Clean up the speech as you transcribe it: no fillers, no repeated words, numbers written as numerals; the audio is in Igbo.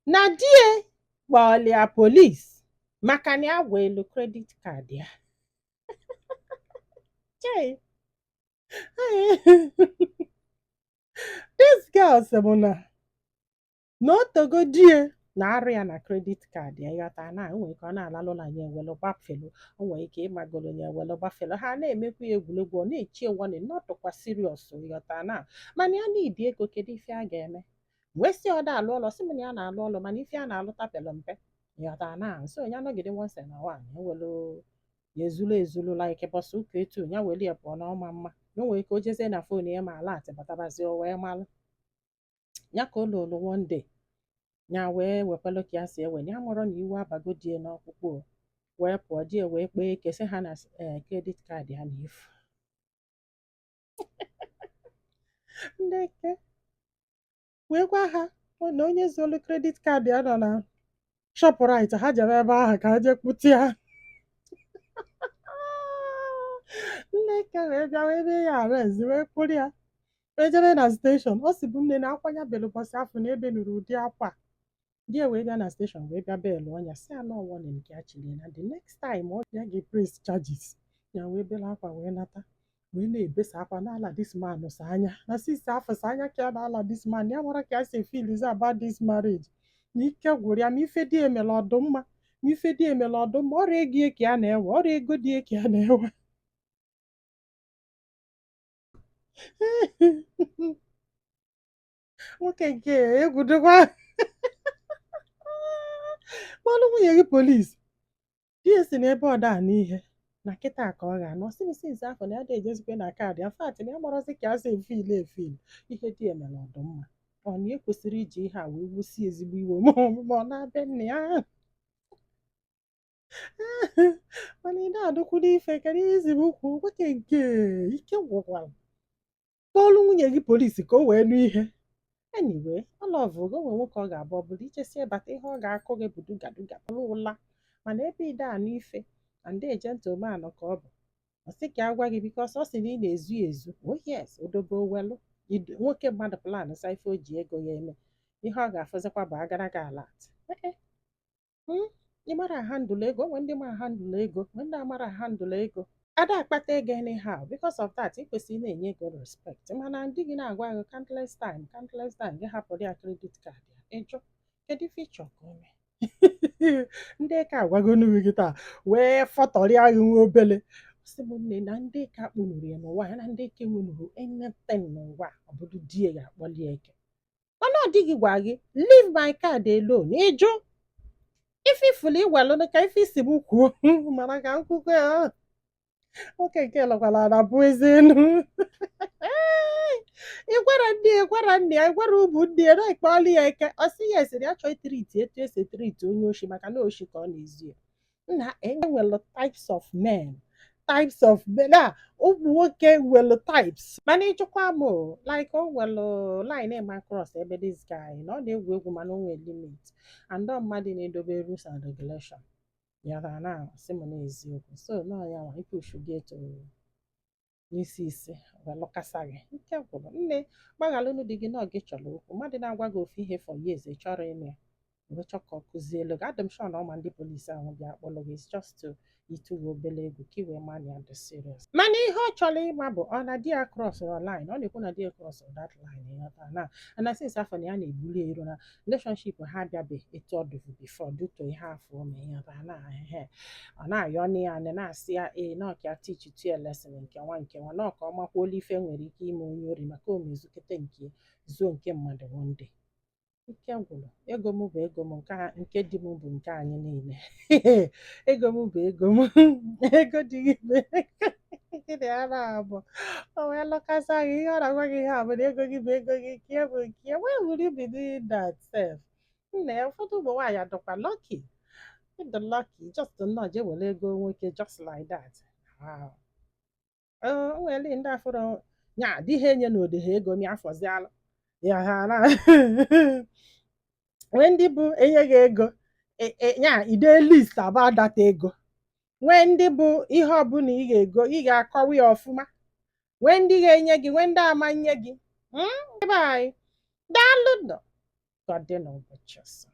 Na di ya kpọọlụ ya police maka na ya weelu credit card ya. Chei! This girl sị m na o togo di ya na-arụ ya na credit card ya. Ịghọta na o nwere ike ọ na-alalụ na ya ewelu gbafelu, o nwere ike ịmagolo ya ewelu gbafelu. Ha na-emekwa ya egwuregwu, ọ na-echi warning, na ọ dịkwa serious, ịghọta na mana ya need ego. Kedu ife a ga-eme? Wee sị ọ da alụ ọlụ, sị m na ya na-alụ ọlụ, mana ife a na-alụta pelu mpe, ịghọta na so ya nọgide once in a while, ya ewelu ya ezulu ezulu, like bọsụ ụka etu ya welu ya pụọ na ọma mma na o nwere ike o jezie na phone ya ma alert batabazie, o wee malụ ya ka o lolu. One day ya wee wekwalụ ka ya si ewe ya mụrụ na iwe abago di ya n'ọkpụkpụ o, wee pụọ. Di ya wee kpee eke sị ha na credit card ya na-efu. Ndị eke wee gwa ha na onye zolu credit card ya nọ na Shoprite, ha jebe ebe ahụ ka ha jee kpụta ya. Ndị eke wee bịa wee mee ya arrest, wee kpụrụ ya wee jebe na station. Ọ sị bụ nne na akwa ya belu ụbọchị afọ na ebe nụrụ ụdị akwa a. Di ya wee bịa na station, wee bịa bail ọnya, si anọ warning nke ya chiri na the next time ọ ya ga-press charges. Ya wee bela akwa wee nata, wee na-ebesa akwa n'ala this man sa anya na sisi afọ sa anya ka ya n'ala this man. Ya mara ka ya si feels about this marriage, na ike gwụrụ ya, ma ife di emere ọdụmma, ma ife di emere ọdụmma. Ọrịa ego ya ka ya na-ewe, ọrịa ego di ya ka ya na-ewe. Nwoke nke egwu dịkwa. Kpọlụ nwunye gị police. Di ya si n'ebe ọ daa n'ihe na kịta ka ọ ga-anọ si since afọ na ya da ejezikwe na card ya fat na ya marọzi ka ya si efeel efeel. Ihe di ya mere ọdụmma, ọ na ya kwesịrị iji ihe a wee wusie ezigbo iwe ma ọ na-abịa nna ya, mana ị na-adụkwuru ife. Kedu ihe izi m kwuo? Nwoke nke ike gwụkwara, kpọọlụ nwunye gị police ka o wee nụ ihe. Anyway, ọ love go onwe nwoke ọ ga-abụ ọ bụrụ ichesie bata, ihe ọ ga-akụ gị bụ duga duga bụrụ ụla. Mana ebe ide anụ ife and a gentleman ka ọ bụ, ọ sị ka a gwa gị because ọ sị na ị na-ezu ezu. Oh yes, odogo welu nwoke mmadụ plan sa ife o ji ego ya eme, ihe ọ ga-afụzikwa bụ agaraga alert. Ị mara handle ego. Onwe ndị ma handle ego, nwe ndị amara handle ego, ada akpata ego anyhow. Because of that, ị kwesịrị na-enye ego respect. Mana ndị gị na-agwa gị countless time, countless time, gị hapụrụ ya credit card ya, ịjụ kedu ife ị chọrọ ka o mee. Ndị ka agwagonu gị taa wee fọtọrịa gị nwa obele. Sị m nne na ndị ka kpunuru ya n'ụwa ya na ndị ka enwenuru anything n'ụwa, ọ bụrụ di ya ga-akpọli ya eke, mana ọ dịghị gwa gị leave my card alone, ịjụ ife ifulu iwelụ ka ife isi m kwuo. Mana ka nkwukwe ya, nwoke nke lọkwara na bụ eze enu. Ị gwara nne ya, gwara nne ya, gwara ụmụnne ya na ịkpọọla ya eke. Ọ sị ya esiri ya chọọ itreat etu esi etreat onye oshi, maka na oshi ka ọ na-ezu ya. Nna, enwere types of men, types of men na ụmụ nwoke nwere types. Mana ịjụkwa m o, like o nwere line ma cross ebe this guy na ọ na-egwu egwu, mana o nwere limit and ọ mmadụ na-edobe rules and regulation ya na asị m n'eziokwu. So nọ ya nwa ipush gị eto n'isi isi wee lụkasa gị nke gwụrụ. Nne, gbaghalụnụ di gị na ọ gị chọrọ okwu. Mmadụ na-agwa gị ofu ihe for years, ị chọrọ ịnụ ya, wee chọ ka ọ kụzielu gị. Adị m sure na ọma ndị polisi ahụ bịa kpọrọ gị, it's just to ịtụ gị obele egwu ka ị wee ma na ya dị serious. Mana ihe ọ chọrọ ịma bụ ọ na di ya cross line. Ọ na-ekwu na di ya cross that line, ịghọta na na since afọ na ya na-ebuli ero na relationship ha abịabe etu ọ dịbu before due to ihe afọ o mee, ịghọta na ehe ọ na-ayọ nne ya nne na-asị ya ee na ọka teach to ya lesson nke nwa nke nwa na ọka ọ makwuola ife nwere ike ime onye ori, maka o mezukete nke zuo nke mmadụ one day. Ike gwụrụ. Ego m bụ ego m, nke di m bụ nke anyị niile. Ego m bụ ego m, ego di gị bụ gịnị ya na-abụ o wee lụkasa gị. Ihe ọ na-agwa gị ihe a bụ na ego gị bụ ego gị, nke bụ nke ya. Why would you be doing that sef? Nna ya, ụfọdụ ụmụ nwaanyị adịkwa lucky, ịdị lucky just nnọọ jee were ego nwoke just like that. Wow. O nwere ndị afọrọ nya dị ha enye na ode ha ego m afọzialụ ya ha na nwee ndị bụ enye gị ego nya ide list about that ego, nwee ndị bụ ihe ọbụla ị ga-ego ị ga-akọwa ya ọfụma, nwee ndị ga-enye gị, nwee ndị ama nye gị. Ebe anyị daalụ nọ ka ọ dị n'ụbọchị ọzọ.